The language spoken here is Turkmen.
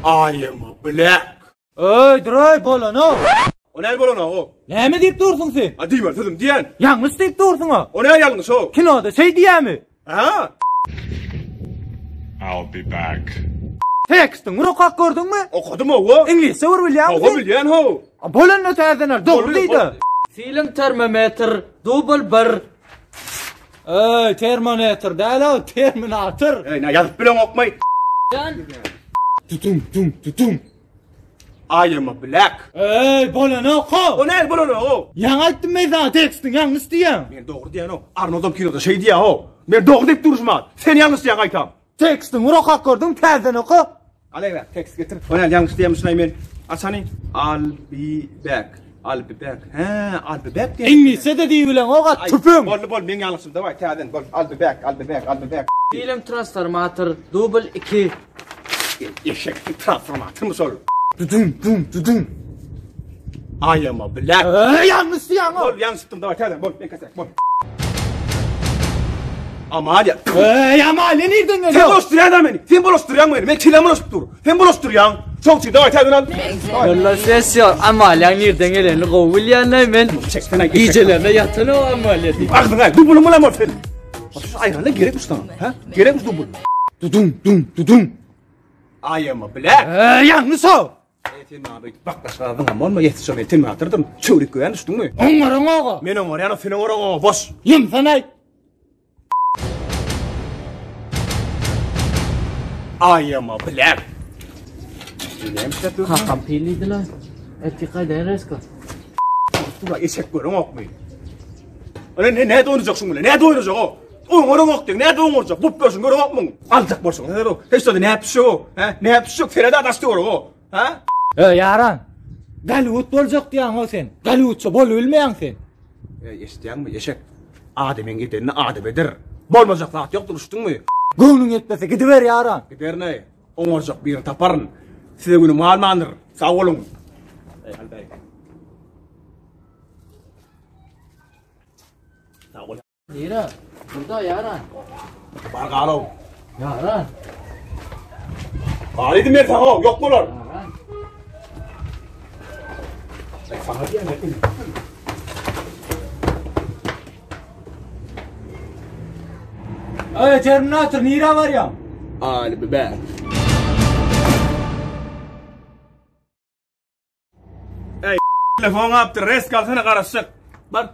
I am a black. Öý, duray, bolanok. O näme bolanok o? Näme diýip dursuň sen? A diýmeli sözüm diýen. Ýalňyş diýip dursuň-a. O näme ýalňyş o? Kinoda şeý diýýämi? Ha? I'll be back. Tekstiň bir okap gördüňmi? Okadym hawa. Iňlisçe bir bilýäňmi Hawa bilýän how. A bolanda täzeden al, dogry diýdi. Film termometr dubl bir. Öý, termometr däl-ow, terminator. Eý, nä ýazyp bileňokmy? Tutum tum tutum. I am a black. Eý, bolanok-how. O näme bolanok-ow? Ýaňy aýtdym men saňa tekstiň ýalňyş diýýäň. Men dogry diýýän-ow. Arnoldam kinoda şeý diýýär-ow. Men dogry diýip durşum at. Sen ýalňyş diýýäň gaýtam. Tekstiň bir okap gördüň, täzeden oka. Al-eý, tekst getir. O näme ýalňyş diýýämişin-aý men. Aç hany. I'll be back. I'll be back. Hä, I'll be back diýýän. Iňlisçe-de diýibileňok at, tüpeň. Boldy, boldy, meň ýalňyşym. Daway, täzeden bol. I'll be back, I'll be back, I'll be back. Film transformator dubl 2. Eşek transformatormy şol? Dudum dum dudum. I am a black. Eý, ýalňyş diýýäň-ow. Bol, ýalňyşypdym, daway, täzeden bol, men kesek, bol. Amalia. Eý, Amalia nirden geldi? Sen bulaşdyrýaň meni. Sen bulaşdyrýaň meni. Men kelem bulaşyp dur. Sen bulaşdyrýaň. Şoň üçin daway täzeden al. Walla ses ýok. Amaliýaň nirden gelenini gowy bilýän-le men. Çeksene. Gijelerine ýatan o Amaliýa diýip. Agzyňa dubulum bilen bol sen. Şu aýrana gerek saňa, ha? Gerek dubul. Dudum dum dudum. I am a black. Eý, ýalňyş o. Eý, sen maňa beýdip baklaşgazyňam bolma, ýetişe men terminatordyr. Çöwrük göýän düşdüňmi? Oňaryň oga. Men oňarýan, sen oňaraň oga, boş. Ýumsana. I am a black. Kakam pil diýdiler. Ertir gaýdaýyn resko. Dur, eşek göreňokmy? Ene ne näde oýnajak şuň bilen? Näde oýnajak o? Oňaraňok diýen, näde oňarjak? Bolup görşüň göreňokmyň? Aljak bolşuň. Hiç zady näp düşjek o? Hä? Näp düşjek? Serede daş töwerek o. Hä? Eý, ýaran. Gollywood boljak diýýäň-ow sen. Gollywoodça bolubilmeýäň sen. Eý, eşidýäňmi, eşek? Adamyň edenini adam eder. Bolmajak zat ýokdur, düşdüňmi? Göwnüň ýetmese gidiber, ýaran. Giderin-eý. Oňarjak birini taparyn. Size günüm galmandyr. Sag boluň. Eý, Albaý. Sag bol. Nire? Burada ýaran. Bar galow. Ýaran. Bar idim men saňa, ýok bolar. Ýaran. Ay saňa diýen. Eý, Terminator nirä barýaň? I'll be back. Ey, telefon apdyr, rest alsana garaşjak. Bar.